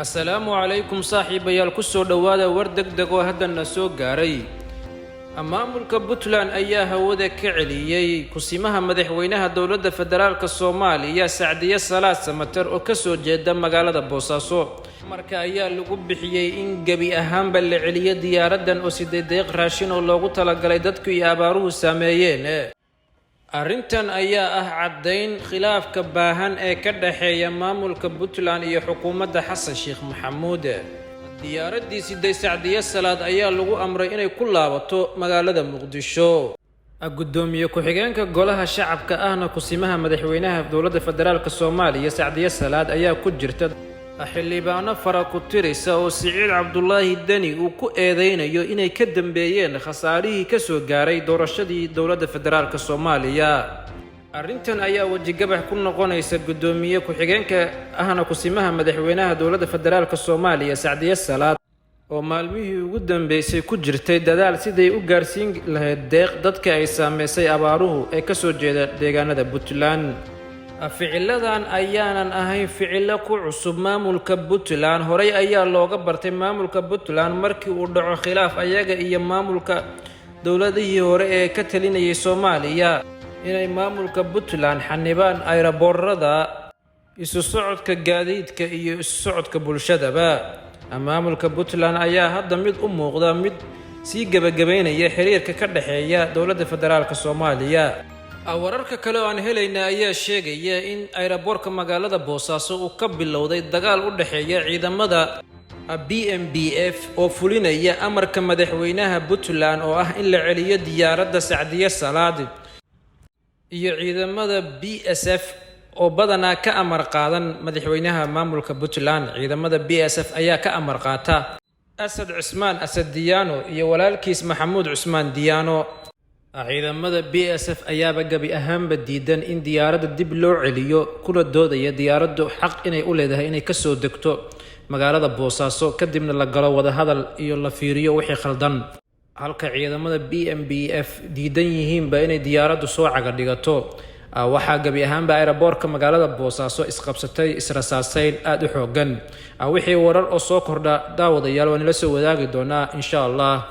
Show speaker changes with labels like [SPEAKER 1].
[SPEAKER 1] Assalaamu calaykum, saaxiibayaal. Ku soo dhowaada war deg deg oo haddana soo gaaray. Maamulka Puntland ayaa hawada ka celiyey kusimaha madaxweynaha Dowladda Federaalka Soomaaliya, Sacdiye Salaad Samater, oo kasoo jeeda magaalada Boosaaso. Marka ayaa lagu bixiyey in gebi ahaanba la celiyo diyaaradan oo siday deeq raashin oo loogu talagalay dadku iyo abaaruhu saameeyeen. Arrintan ayaa ah caddayn khilaafka baahan ee ka dhexeeya maamulka Puntland iyo xukuumadda Xasan Sheekh Maxamuud. Diyaaraddii siday Sacdiye Salaad ayaa lagu amray inay ku laabato magaalada Muqdisho. Guddoomiye ku-xigeenka Golaha Shacabka, ahna kusimaha madaxweynaha Dowladda Federaalka Soomaaliya, Sacdiye Salaad, ayaa ku jirta xildhibaano fara ku tirisa oo Siciid Cabdulaahi Deni uu ku eedeynayo inay ka dambeeyeen khasaarihii ka soo gaaray doorashadii Dowladda Federaalka Soomaaliya. Arrintan ayaa wejigabax ku noqonaysa guddoomiye ku-xigeenka, ahna kusimaha madaxweynaha Dowladda Federaalka Soomaaliya, Sacdiye Salaad, oo maalmihii ugu dambeysay ku jirtay dadaal siday u gaarsiin lahayd deeq dadka ay saameysay abaaruhu ee kasoo jeeda deegaanada Puntland. Ficiladan ayaanan ahayn ficilo ku cusub maamulka Puntland. Horey ayaa looga bartay maamulka Puntland markii uu dhaco khilaaf ayaga iyo maamulka dowladihii hore ee ka talinayay Soomaaliya inay maamulka Puntland xanibaan ayraboorada, isu socodka gaadiidka iyo isu socodka bulshadaba. Maamulka Puntland ayaa hadda mid u muuqda mid sii gebagabeynaya xiriirka ka dhexeeya Dowladda Federaalka Soomaaliya. Wararka kale oo aan helayna ayaa sheegaya in ayraboorka magaalada Boosaaso uu ka bilowday dagaal u dhexeeya ciidamada BMBF oo fulinaya amarka madaxweynaha Puntland oo ah in la celiyo diyaaradda Sacdiye Salaad iyo ciidamada BSF oo badanaa ka amar qaadan madaxweynaha maamulka Puntland. Ciidamada BSF ayaa ka amar qaata Asad Cusmaan Asad Diyaano iyo walaalkiis Maxamuud Cusmaan Diyaano. Ciidamada BSF ayaaba gebi ahaanba diidan in diyaaradda dib loo celiyo, kuna doodaya diyaaraddu xaq inay u leedahay inay kasoo degto magaalada Boosaaso, kadibna la galo wadahadal iyo la fiiriyo wixii khaldan, halka ciidamada BMBF diidan yihiinba inay diyaaraddu soo caga dhigato. Waxaa gebi ahaanba aeroboorka magaalada Boosaaso isqabsatay israsaaseyn aada u xoogan. Wixii warar oo soo kordha, daawadayaal, waa nila soo wadaagi doonaa, insha Allah.